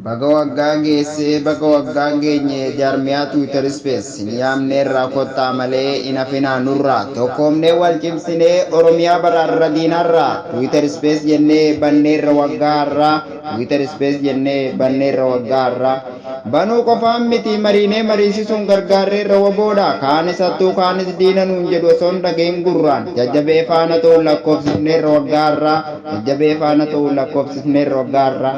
Baga waggaa geessee baga waggaan geenye jaarmiyaa Twitter Space hin yaamneerraa kottaa malee hin hafinaa nurraa tokkoomnee wal cimsinee Oromiyaa baraarra diinarraa Twitter Space jennee banneerra waggaa har'aa Twitter Space jennee banneerra waggaa har'aa banuu qofaan miti mariinee mariisisuun gargaarreerra waboodha kaanis hattuu kaanis diina nuun jedhu osoo hin dhagahin gurraan jajjabee faana ta'uun lakkoofsifneerra waggaa har'aa jajjabee faana ta'uun lakkoofsifneerra waggaa har'aa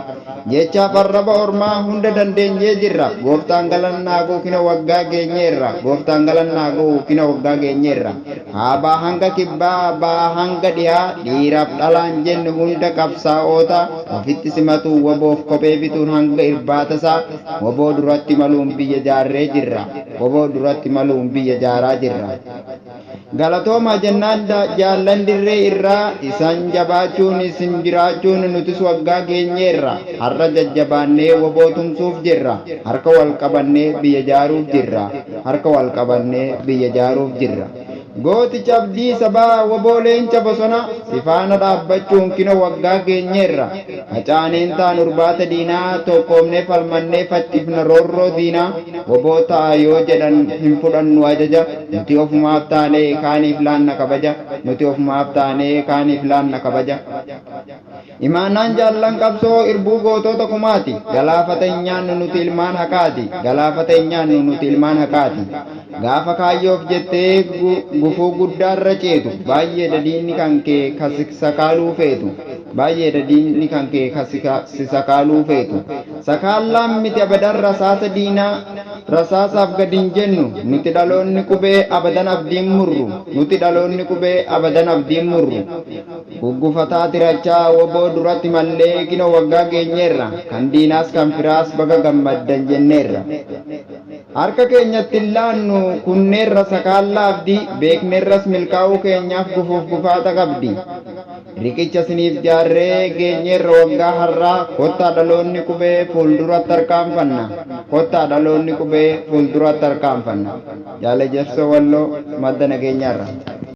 jechaaf arraba ormaa hunda dandeenyee jirra gooftaan galannaa ga'u kina waggaa geenyeerra gooftaan galannaa ga'u kina waggaa geenyeerra kaabaa hanga kibbaa ba'aa hanga dhihaa dhiiraaf dhalaan jenne hunda qabsaa'oota ofitti simatu waboof kophee bituun hanga irbaatasaa waboo duratti maluun biyya jaarree jirra waboo duratti maluun biyya jaaraa jirra. Galatooma jennaan jaallan dirree irraa isan jabaachuun isin jiraachuun nutis waggaa geenyeerra har'a jajjabaannee waboo tumsuuf jirra harka wal qabannee biyya jaaruuf jirra harka wal qabannee biyya jaaruuf jirra. Gooticha abdii sabaa waboo leenca bosona si faana dhaabbachuun kino waggaa geenyeerra facaaneen taan urbaata diinaa tokkoomnee falmannee faccifna roorroo diinaa waboo ta'a yoo jedhan hin fudhannu ajaja nuti ofumaaf taanee kaaniif laanna kabaja nuti ofumaaf taanee kaaniif laanna kabaja. Imaanaan jaallan qabsoo irbuu gootota kumaati galaafata hin nyaannu nuti ilmaan haqaati galaafata hin nyaannu nuti ilmaan haqaati gaafa kaayyoof jettee gufuu guddaarra ceetu baay'ee diinni kan kee sakaaluu feetu baay'ee diinni kan kee si sakaaluu feetu sakaallaan miti abadan rasaasa diinaa rasaasaaf gad hin jennu nuti dhaloonni qubee abadan abdiin murru nuti dhaloonni qubee abadan abdiin murru guggufataa tirachaa waboo duratti mallee kino waggaa geenyeerra kan diinaas kan firaas baga gammaddan jenneerra. Harka keenyatti hin laannu kunneerra sakaallaa abdii beekneerras milkaa'uu keenyaaf gufuuf gufaata qabdi. Riqicha siniif jaarree geenyeerra waggaa har'aa kottaa dhaloonni qubee fuulduratti harkaanfanna. Kottaa dhaloonni qubee fuulduratti harkaanfanna. Jaala Jabsoo Walloo madda nageenyaarra.